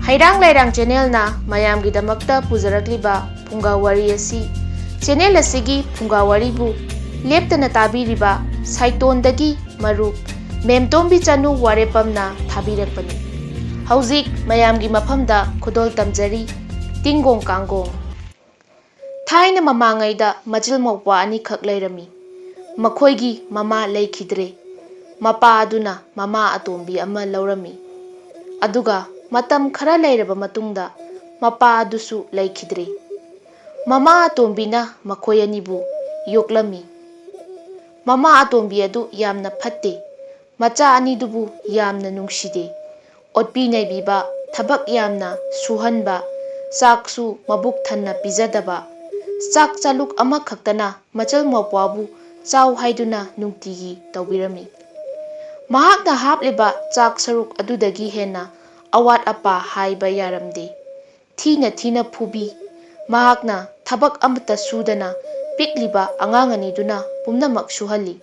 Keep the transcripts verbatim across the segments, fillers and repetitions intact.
ꯍꯩꯔꯥꯡ ꯂꯩꯔꯥꯡ ꯆꯦꯅꯦꯜꯅ ꯃꯌꯥꯝꯒꯤꯗꯃꯛꯇ ꯄꯨꯖꯔꯛꯂꯤꯕ ꯐꯨꯡꯒꯥ ꯋꯥꯔꯤ ꯑꯁꯤ, ꯆꯦꯅꯦꯜ ꯑꯁꯤꯒꯤ ꯐꯨꯡꯒꯥ ꯋꯥꯔꯤꯕꯨ ꯂꯦꯞꯇꯅ ꯇꯥꯕꯤꯔꯤꯕ ꯁꯥꯏꯇꯣꯟꯗꯒꯤ ꯃꯔꯨꯞ ꯃꯦꯝꯇꯣꯝꯕꯤ ꯆꯅꯨ ꯋꯥꯔꯦꯄꯝꯅ ꯊꯥꯕꯤꯔꯛꯄꯅꯤ꯫ ꯍꯧꯖꯤꯛ ꯃꯌꯥꯝꯒꯤ ꯃꯐꯝꯗ ꯈꯨꯗꯣꯜ ꯇꯝꯖꯔꯤ꯫ ꯇꯤꯡꯒꯣꯡ ꯀꯥꯡꯒꯣꯡ꯫ ꯊꯥꯏꯅ ꯃꯃꯥꯡꯉꯩꯗ ꯃꯆꯤꯜ ꯃꯧꯄ꯭ꯋꯥ ꯑꯅꯤꯈꯛ ꯂꯩꯔꯝꯃꯤ꯫ ꯃꯈꯣꯏꯒꯤ ꯃꯃꯥ ꯂꯩꯈꯤꯗ꯭ꯔꯦ꯫ ꯃꯄꯥ ꯑꯗꯨꯅ ꯃꯃꯥ ꯑꯇꯣꯝꯕꯤ ꯑꯃ ꯂꯧꯔꯝꯃꯤ꯫ ꯑꯗꯨꯒ ꯃꯇꯝ ꯈꯔ ꯂꯩꯔꯕ ꯃꯇꯨꯡꯗ ꯃꯄꯥ ꯑꯗꯨꯁꯨ ꯂꯩꯈꯤꯗ꯭ꯔꯦ꯫ ꯃꯃꯥ ꯑꯇꯣꯝꯕꯤꯅ ꯃꯈꯣꯏ ꯑꯅꯤꯕꯨ ꯌꯣꯛꯂꯝꯃꯤ꯫ ꯃꯃꯥ ꯑꯇꯣꯝꯕꯤ ꯑꯗꯨ ꯌꯥꯝꯅ ꯐꯠꯇꯦ꯫ ꯃꯆꯥ ꯑꯅꯤꯗꯨꯕꯨ ꯌꯥꯝꯅ ꯅꯨꯡꯁꯤꯗꯦ꯫ ꯑꯣꯠꯄꯤ ꯅꯩꯕꯤꯕ, ꯊꯕꯛ ꯌꯥꯝꯅ ꯁꯨꯍꯟꯕ, ꯆꯥꯛꯁꯨ ꯃꯕꯨꯛ ꯊꯟꯅ ꯄꯤꯖꯗꯕ, ꯆꯥꯛ ꯆꯥꯂꯨꯛ ꯑꯃꯈꯛꯇꯅ ꯃꯆꯜ ꯃꯧꯄ꯭ꯋꯥꯕꯨ ꯆꯥꯎ ꯍꯥꯏꯗꯨꯅ ꯅꯨꯡꯇꯤꯒꯤ ꯇꯧꯕꯤꯔꯝꯃꯤ꯫ ꯃꯍꯥꯛꯅ ꯍꯥꯞꯂꯤꯕ ꯆꯥꯛ ꯁꯔꯨꯛ ꯑꯗꯨꯗꯒꯤ ꯍꯦꯟꯅ ꯑꯋꯥꯠ ꯑꯄꯥ ꯍꯥꯏꯕ ꯌꯥꯔꯝꯗꯦ꯫ ꯊꯤꯅ ꯊꯤꯅ ꯐꯨꯕꯤ꯫ ꯃꯍꯥꯛꯅ ꯊꯕꯛ ꯑꯃꯠꯇ ꯁꯨꯗꯅ ꯄꯤꯛꯂꯤꯕ ꯑꯉꯥꯡ ꯑꯅꯤꯗꯨꯅ ꯄꯨꯝꯅꯃꯛ ꯁꯨꯍꯜꯂꯤ꯫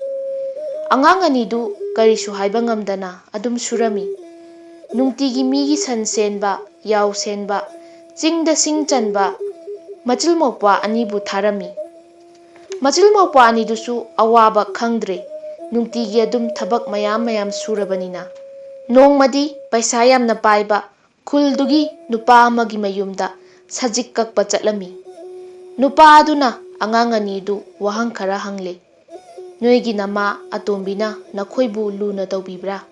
ꯑꯉꯥꯡ ꯑꯅꯤꯗꯨ ꯀꯔꯤꯁꯨ ꯍꯥꯏꯕ ꯉꯝꯗꯅ ꯑꯗꯨꯝ ꯁꯨꯔꯝꯃꯤ꯫ ꯅꯨꯡꯇꯤꯒꯤ ꯃꯤꯒꯤ ꯁꯟ ꯁꯦꯟꯕ, ꯌꯥꯎ ꯁꯦꯟꯕ, ꯆꯤꯡꯗ ꯁꯤꯡ ꯆꯟꯕ ꯃꯆꯤꯜ ꯃꯧꯄ꯭ꯋꯥ ꯑꯅꯤꯕꯨ ꯊꯥꯔꯝꯃꯤ꯫ ꯃꯆꯤꯜ ꯃꯧꯄ꯭ꯋꯥ ꯑꯅꯤꯗꯨꯁꯨ ꯑꯋꯥꯕ ꯈꯪꯗ꯭ꯔꯦ꯫ ꯅꯨꯡꯇꯤꯒꯤ ꯑꯗꯨꯝ ꯊꯕꯛ ꯃꯌꯥꯝ ꯃꯌꯥꯝ ꯁꯨꯔꯕꯅꯤꯅ꯫ ꯅꯣꯡꯃꯗꯤ ꯄꯩꯁꯥ ꯌꯥꯝꯅ ꯄꯥꯏꯕ ꯈꯨꯜꯗꯨꯒꯤ ꯅꯨꯄꯥ ꯑꯃꯒꯤ ꯃꯌꯨꯝꯗ ꯁꯖꯤꯛ ꯀꯛꯄ ꯆꯠꯂꯝꯃꯤ꯫ ꯅꯨꯄꯥ ꯑꯗꯨꯅ ꯑꯉꯥꯡ ꯑꯅꯤꯗꯨ ꯋꯥꯍꯪ ꯈꯔ ꯍꯪꯂꯦ꯫ "ꯅꯣꯏꯒꯤ ꯅꯃꯥ ꯑꯇꯣꯝꯕꯤꯅ ꯅꯈꯣꯏꯕꯨ ꯂꯨꯅ ꯇꯧꯕꯤꯕ꯭ꯔꯥ?"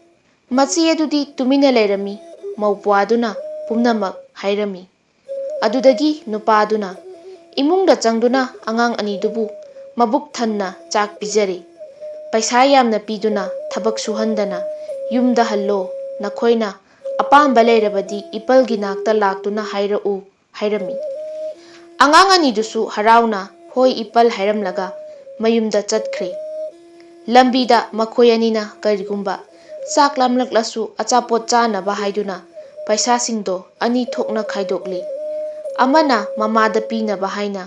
ꯃꯆꯦ ꯑꯗꯨꯗꯤ ꯇꯨꯃꯤꯟꯅ ꯂꯩꯔꯝꯃꯤ꯫ ꯃꯧꯄ꯭ꯋꯥꯗꯨꯅ ꯄꯨꯝꯅꯃꯛ ꯍꯥꯏꯔꯝꯃꯤ꯫ ꯑꯗꯨꯗꯒꯤ ꯅꯨꯄꯥꯗꯨꯅ ꯏꯃꯨꯡꯗ ꯆꯪꯗꯨꯅ ꯑꯉꯥꯡ ꯑꯅꯤꯗꯨꯕꯨ ꯃꯕꯨꯛ ꯊꯟꯅ ꯆꯥꯛ ꯄꯤꯖꯔꯦ꯫ "ꯄꯩꯁꯥ ꯌꯥꯝꯅ ꯄꯤꯗꯨꯅ ꯊꯕꯛ ꯁꯨꯍꯟꯗꯅ ꯌꯨꯝꯗ ꯍꯜꯂꯣ, ꯅꯈꯣꯏꯅ ꯑꯄꯥꯝꯕ ꯂꯩꯔꯕꯗꯤ ꯏꯄꯜꯒꯤ ꯅꯥꯛꯇ ꯂꯥꯛꯇꯨꯅ ꯍꯥꯏꯔꯛꯎ" ꯍꯥꯏꯔꯝꯃꯤ꯫ ꯑꯉꯥꯡ ꯑꯅꯤꯗꯨꯁꯨ ꯍꯔꯥꯎꯅ "ꯍꯣꯏ ꯏꯄꯜ" ꯍꯥꯏꯔꯝꯂꯒ ꯃꯌꯨꯝꯗ ꯆꯠꯈ꯭ꯔꯦ꯫ ꯂꯝꯕꯤꯗ ꯃꯈꯣꯏ ꯑꯅꯤꯅ ꯀꯔꯤꯒꯨꯝꯕ ꯆꯥꯛ ꯂꯥꯝꯂꯛꯂꯁꯨ ꯑꯆꯥꯄꯣꯠ ꯆꯥꯅꯕ ꯍꯥꯏꯗꯨꯅ ꯄꯩꯁꯥꯁꯤꯡꯗꯣ ꯑꯅꯤ ꯊꯣꯛꯅ ꯈꯥꯏꯗꯣꯛꯂꯤ꯫ ꯑꯃꯅ ꯃꯃꯥꯗ ꯄꯤꯅꯕ ꯍꯥꯏꯅ꯫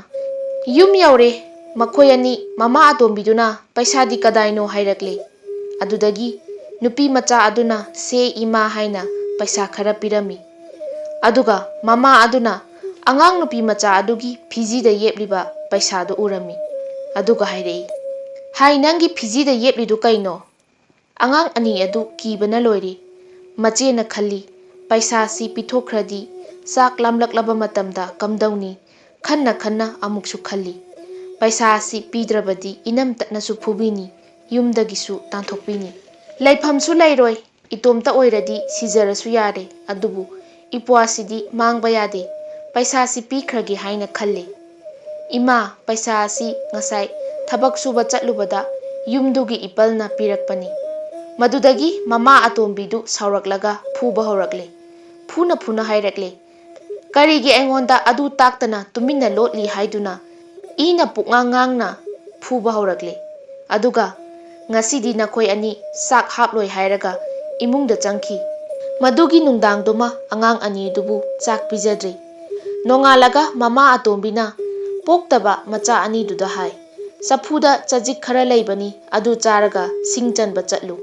ꯌꯨꯝ ꯌꯧꯔꯦ꯫ ꯃꯈꯣꯏ ꯑꯅꯤ ꯃꯃꯥ ꯑꯇꯣꯝꯕꯤꯗꯨꯅ ꯄꯩꯁꯥꯗꯤ ꯀꯗꯥꯏꯅꯣ ꯍꯥꯏꯔꯛꯂꯦ꯫ ꯑꯗꯨꯗꯒꯤ ꯅꯨꯄꯤ ꯃꯆꯥ ꯑꯗꯨꯅ "ꯁꯦ ꯏꯃꯥ" ꯍꯥꯏꯅ ꯄꯩꯁꯥ ꯈꯔ ꯄꯤꯔꯝꯃꯤ꯫ ꯑꯗꯨꯒ ꯃꯃꯥ ꯑꯗꯨꯅ ꯑꯉꯥꯡ ꯅꯨꯄꯤ ꯃꯆꯥ ꯑꯗꯨꯒꯤ ꯐꯤꯖꯤꯗ ꯌꯦꯞꯂꯤꯕ ꯄꯩꯁꯥꯗꯨ ꯎꯔꯝꯃꯤ꯫ ꯑꯗꯨꯒ ꯍꯥꯏꯔꯛꯏ, "ꯍꯥꯏ, ꯅꯪꯒꯤ ꯐꯤꯖꯤꯗ ꯌꯦꯞꯂꯤꯗꯨ ꯀꯩꯅꯣ?" ꯑꯉꯥꯡ ꯑꯅꯤ ꯑꯗꯨ ꯀꯤꯕꯅ ꯂꯣꯏꯔꯦ꯫ ꯃꯆꯦꯅ ꯈꯜꯂꯤ, "ꯄꯩꯁꯥꯁꯤ ꯄꯤꯊꯣꯛꯈ꯭ꯔꯗꯤ ꯆꯥꯛ ꯂꯥꯝꯂꯛꯂꯕ ꯃꯇꯝꯗ ꯀꯝꯗꯧꯅꯤ?" ꯈꯟꯅ ꯈꯟꯅ ꯑꯃꯨꯛꯁꯨ ꯈꯜꯂꯤ, "ꯄꯩꯁꯥꯁꯤ ꯄꯤꯗ꯭ꯔꯕꯗꯤ ꯏꯅꯝꯇꯠꯅꯁꯨ ꯐꯨꯕꯤꯅꯤ, ꯌꯨꯝꯗꯒꯤꯁꯨ ꯇꯥꯟꯊꯣꯛꯄꯤꯅꯤ꯫ ꯂꯩꯐꯝꯁꯨ ꯂꯩꯔꯣꯏ, ꯏꯇꯣꯝꯇ ꯑꯣꯏꯔꯗꯤ ꯁꯤꯖꯔꯁꯨ ꯌꯥꯔꯦ, ꯑꯗꯨꯕꯨ ꯏꯄ꯭ꯋꯥꯁꯤꯗꯤ ꯃꯥꯡꯕ ꯌꯥꯗꯦ꯫ ꯄꯩꯁꯥꯁꯤ ꯄꯤꯈ꯭ꯔꯒꯦ" ꯍꯥꯏꯅ ꯈꯜꯂꯤ꯫ "ꯏꯃꯥ, ꯄꯩꯁꯥ ꯑꯁꯤ ꯉꯁꯥꯏ ꯊꯕꯛ ꯁꯨꯕ ꯆꯠꯂꯨꯕꯗ ꯌꯨꯝꯗꯨꯒꯤ ꯏꯄꯜꯅ ꯄꯤꯔꯛꯄꯅꯤ꯫ ꯃꯗꯨꯗꯒꯤ ꯃꯃꯥ ꯑꯇꯣꯝꯕꯤꯗꯨ ꯁꯥꯎꯔꯛꯂꯒ ꯐꯨꯕ ꯍꯧꯔꯛꯂꯦ꯫ ꯐꯨꯅ ꯐꯨꯅ ꯍꯥꯏꯔꯛꯂꯦ, 'ꯀꯔꯤꯒꯤ ꯑꯩꯉꯣꯟꯗ ꯑꯗꯨ ꯇꯥꯛꯇꯅ ꯇꯨꯃꯤꯟꯅ ꯂꯣꯠꯂꯤ?' ꯍꯥꯏꯗꯨꯅ ꯏꯅ ꯄꯨꯛꯉꯥꯡ ꯉꯥꯡꯅ ꯐꯨꯕ ꯍꯧꯔꯛꯂꯦ꯫ ꯑꯗꯨꯒ, "ꯉꯁꯤꯗꯤ ꯅꯈꯣꯏ ꯑꯅꯤ ꯆꯥꯛ ꯍꯥꯞꯂꯣꯏ" ꯍꯥꯏꯔꯒ ꯏꯃꯨꯡꯗ ꯆꯪꯈꯤ꯫ ꯃꯗꯨꯒꯤ ꯅꯨꯡꯗꯥꯡꯗꯨꯃ ꯑꯉꯥꯡ ꯑꯅꯤꯗꯨꯕꯨ ꯆꯥꯛ ꯄꯤꯖꯗ꯭ꯔꯦ꯫ ꯅꯣꯡꯉꯥꯜꯂꯒ ꯃꯃꯥ ꯑꯇꯣꯝꯕꯤꯅ ꯄꯣꯛꯇꯕ ꯃꯆꯥ ꯑꯅꯤꯗꯨꯗ ꯍꯥꯏ, "ꯆꯐꯨꯗ ꯆꯖꯤꯛ ꯈꯔ ꯂꯩꯕꯅꯤ, ꯑꯗꯨ ꯆꯥꯔꯒ ꯁꯤꯡ ꯆꯟꯕ ꯆꯠꯂꯨ"꯫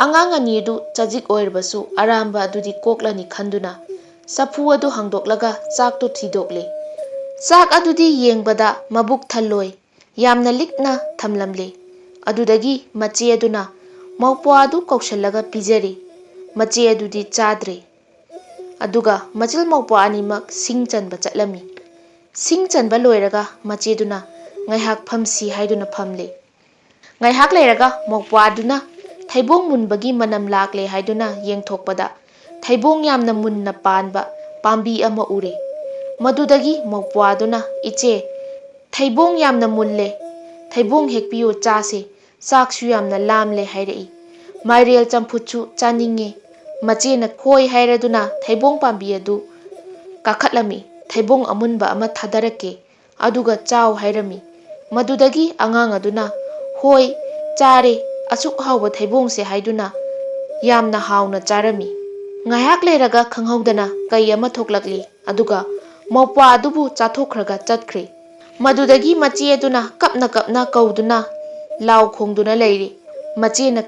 ꯑꯉꯥꯡ ꯑꯅꯤꯗꯨ ꯆꯖꯤꯛ ꯑꯣꯏꯔꯕꯁꯨ ꯑꯔꯥꯝꯕ ꯑꯗꯨꯗꯤ ꯀꯣꯛꯂꯅꯤ ꯈꯟꯗꯨꯅ ꯆꯐꯨ ꯑꯗꯨ ꯍꯥꯡꯗꯣꯛꯂꯒ ꯆꯥꯛꯇꯨ ꯊꯤꯗꯣꯛꯂꯦ꯫ ꯆꯥꯛ ꯑꯗꯨꯗꯤ ꯌꯦꯡꯕꯗ ꯃꯕꯨꯛ ꯊꯜꯂꯣꯏ, ꯌꯥꯝꯅ ꯂꯤꯛꯅ ꯊꯝꯂꯝꯂꯦ꯫ ꯑꯗꯨꯗꯒꯤ ꯃꯆꯦ ꯑꯗꯨꯅ ꯃꯧꯄ꯭ꯋꯥ ꯑꯗꯨ ꯀꯧꯁꯜꯂꯒ ꯄꯤꯖꯔꯦ꯫ ꯃꯆꯦ ꯑꯗꯨꯗꯤ ꯆꯥꯗ꯭ꯔꯦ꯫ ꯑꯗꯨꯒ ꯃꯆꯤꯜ ꯃꯧꯄ꯭ꯋꯥ ꯑꯅꯤꯃꯛ ꯁꯤꯡ ꯆꯟꯕ ꯆꯠꯂꯝꯃꯤ꯫ ꯁꯤꯡ ꯆꯟꯕ ꯂꯣꯏꯔꯒ ꯃꯆꯦꯗꯨꯅ ꯉꯥꯏꯍꯥꯛ ꯐꯝꯁꯤ ꯍꯥꯏꯗꯨꯅ ꯐꯝꯂꯦ꯫ ꯉꯥꯏꯍꯥꯛ ꯂꯩꯔꯒ ꯃꯧꯄ꯭ꯋꯥꯗꯨꯅ ꯊꯩꯕꯣꯡ ꯃꯨꯟꯕꯒꯤ ꯃꯅꯝ ꯂꯥꯛꯂꯦ ꯍꯥꯏꯗꯨꯅ ꯌꯦꯡꯊꯣꯛꯄꯗ ꯊꯩꯕꯣꯡ ꯌꯥꯝꯅ ꯃꯨꯟꯅ ꯄꯥꯟꯕ ꯄꯥꯝꯕꯤ ꯑꯃ ꯎꯔꯦ꯫ ꯃꯗꯨꯗꯒꯤ ꯃꯧꯄ꯭ꯋꯥꯗꯨꯅ, "ꯏꯆꯦ, ꯊꯩꯕꯣꯡ ꯌꯥꯝꯅ ꯃꯨꯜꯂꯦ, ꯊꯩꯕꯣꯡ ꯍꯦꯛꯄꯤꯌꯨ, ꯆꯥꯁꯦ, ꯆꯥꯛꯁꯨ ꯌꯥꯝꯅ ꯂꯥꯝꯂꯦ" ꯍꯥꯏꯔꯛꯏ꯫ "ꯃꯥꯏꯔꯦꯜ ꯆꯝꯐꯨꯠꯁꯨ ꯆꯥꯅꯤꯡꯉꯦ"꯫ ꯃꯆꯦꯅ ꯍꯣꯏ ꯍꯥꯏꯔꯗꯨꯅ ꯊꯩꯕꯣꯡ ꯄꯥꯝꯕꯤ ꯑꯗꯨ ꯀꯥꯈꯠꯂꯝꯃꯤ꯫ "ꯊꯩꯕꯣꯡ ꯑꯃꯨꯟꯕ ꯑꯃ ꯊꯥꯗꯔꯛꯀꯦ, ꯑꯗꯨꯒ ꯆꯥꯎ" ꯍꯥꯏꯔꯝꯃꯤ꯫ ꯃꯗꯨꯗꯒꯤ ꯑꯉꯥꯡ ꯑꯗꯨꯅ, "ꯍꯣꯏ, ꯆꯥꯔꯦ, ꯑꯁꯨꯛ ꯍꯥꯎꯕ ꯊꯩꯕꯣꯡꯁꯦ" ꯍꯥꯏꯗꯨꯅ ꯌꯥꯝꯅ ꯍꯥꯎꯅ ꯆꯥꯔꯝꯃꯤ꯫ ꯉꯥꯏꯍꯥꯛ ꯂꯩꯔꯒ ꯈꯪꯍꯧꯗꯅ ꯀꯩ ꯑꯃ ꯊꯣꯛꯂꯛꯂꯤ, ꯑꯗꯨꯒ ꯃꯧꯄ꯭ꯋꯥ ꯑꯗꯨꯕꯨ ꯆꯥꯊꯣꯛꯈ꯭ꯔꯒ ꯆꯠꯈ꯭ꯔꯦ꯫ ꯃꯗꯨꯗꯒꯤ ꯃꯆꯦ ꯑꯗꯨꯅ ꯀꯞꯅ ꯀꯞꯅ ꯀꯧꯗꯨꯅ ꯂꯥꯎ ꯈꯣꯡꯗꯨꯅ ꯂꯩꯔꯤ꯫ ꯃꯆꯦꯅ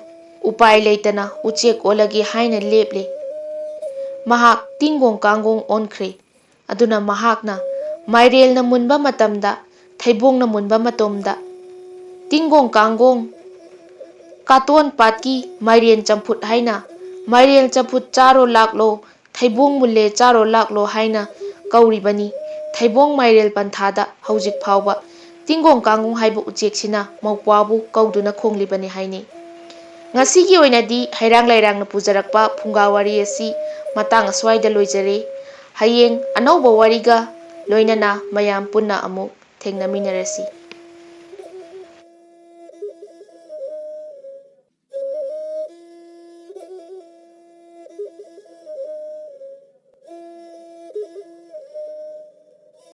ꯎꯄꯥꯏ ꯂꯩꯇꯅ ꯎꯆꯦꯛ ꯑꯣꯜꯂꯒꯦ ꯍꯥꯏꯅ ꯂꯦꯞꯂꯦ꯫ ꯃꯍꯥꯛ ꯇꯤꯡꯒꯣꯡ ꯀꯥꯡꯒꯣꯡ ꯑꯣꯟꯈ꯭ꯔꯦ꯫ ꯑꯗꯨꯅ ꯃꯍꯥꯛꯅ ꯃꯥꯏꯔꯦꯜꯅ ꯃꯨꯟꯕ ꯃꯇꯝꯗ, ꯊꯩꯕꯣꯡꯅ ꯃꯨꯟꯕ ꯃꯇꯝꯗ, "ꯇꯤꯡꯒꯣꯡ ꯀꯥꯡꯒꯣꯡ, ꯀꯥꯇꯣꯟ ꯄꯥꯠꯀꯤ ꯃꯥꯏꯔꯦꯟ ꯆꯝꯐꯨꯠ" ꯍꯥꯏꯅ, "ꯃꯥꯏꯔꯦꯟ ꯆꯝꯐꯨꯠ ꯆꯥꯔꯣ ꯂꯥꯛꯂꯣ, ꯊꯩꯕꯣꯡ ꯃꯨꯜꯂꯦ ꯆꯥꯔꯣ ꯂꯥꯛꯂꯣ" ꯍꯥꯏꯅ ꯀꯧꯔꯤꯕꯅꯤ꯫ ꯊꯩꯕꯣꯡ ꯃꯥꯏꯔꯦꯜ ꯄꯟꯊꯥꯗ ꯍꯧꯖꯤꯛ ꯐꯥꯎꯕ ꯇꯤꯡꯒꯣꯡ ꯀꯥꯡꯒꯣꯡ ꯍꯥꯏꯕ ꯎꯆꯦꯛꯁꯤꯅ ꯃꯧꯄ꯭ꯋꯥꯕꯨ ꯀꯧꯗꯨꯅ ꯈꯣꯡꯂꯤꯕꯅꯤ ꯍꯥꯏꯅꯩ꯫ ꯉꯁꯤꯒꯤ ꯑꯣꯏꯅꯗꯤ ꯍꯩꯔꯥꯡ ꯂꯩꯔꯥꯡꯅ ꯄꯨꯖꯔꯛꯄ ꯐꯨꯡꯒꯥ ꯋꯥꯔꯤ ꯑꯁꯤ ꯃꯇꯥꯡ ꯑꯁ꯭ꯋꯥꯏꯗ ꯂꯣꯏꯖꯔꯦ꯫ ꯍꯌꯦꯡ ꯑꯅꯧꯕ ꯋꯥꯔꯤꯒ ꯂꯣꯏꯅꯅ ꯃꯌꯥꯝ ꯄꯨꯟꯅ ꯑꯃꯨꯛ ꯊꯦꯡꯅꯃꯤꯟꯅꯔꯁꯤ꯫